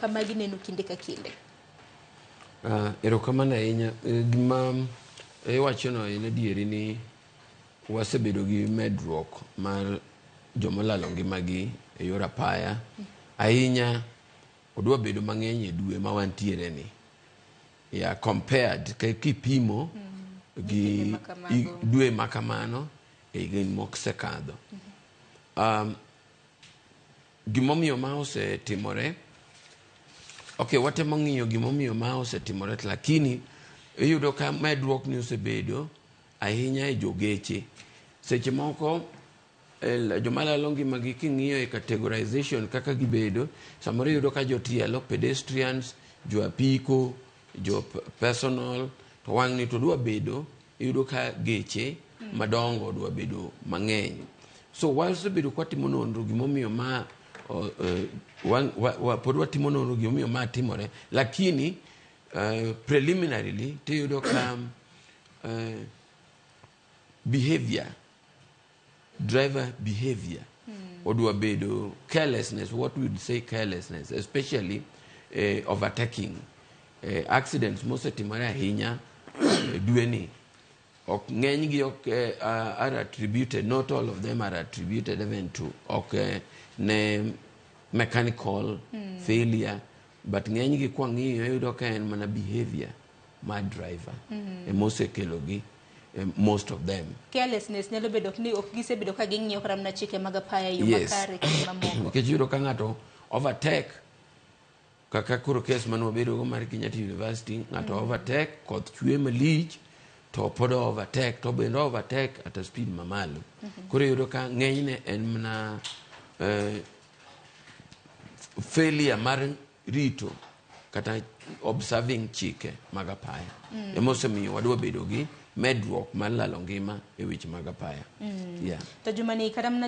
kamagi neno kinde ka kinde? Erokamano ahinya. Gima iwachono en adieri ni wasebedo gi medruok mar jomolalo ngimagi e yor apaya. Ahinya odwa bedo mang'eny e dwe ma wantiere ni. Yeah, compared kipimo gi kinde ma kamago. Dwe ma kamano e higni mosekadho. Gimomiyo ma osetimore, okay, watemo ng'iyo gimomiyo ma osetimore, to lakini iyudo ka medruok ni osebedo ahinya e jogeche. Seche moko joma lalo ngimagi, king'iyo e categorization kaka gibedo, samoro iyudo ka jotielo, pedestrians, jo apiko, jo personal, to wang'ni to dwa bedo, iyudo ka geche madongo dwa bedo mang'eny. So wasebedo kwatimo nonro gimomiyo ma pod watimo nonro gimomiyo ma timore, lakini preliminarily tiyudo ka behavior, driver behavior odwa bedo carelessness, what we would say carelessness, especially overtaking. Accidents mosetimore ahinya dweni ok ng'enygi ok are attributed, not all of them are attributed even to ok ne mechanical failure, but ng'enygi kwang'iyo iyudo ka en mana behavior mar driver emosekelogi, most of them. Carelessness nyalo bedo ni ok gisebedo ka ging'iyo kata mana chike mag apaya e yo makare kinde mamoko. Nikech iyudo ka ng'ato overtake, kaka koro kes mane wabedogo mar Kenyatta University, ng'ato overtake, koth chwe malich to pod o overtake, to bende overtake at a speed mamalo. Koro iyudo ka ng'enyne en mana failure mar rito kata observing chike mag apaya emosemiyo wadwa bedo gi medruok mar lalo ngima e weche mag apaya, yeah. To jumani kata mana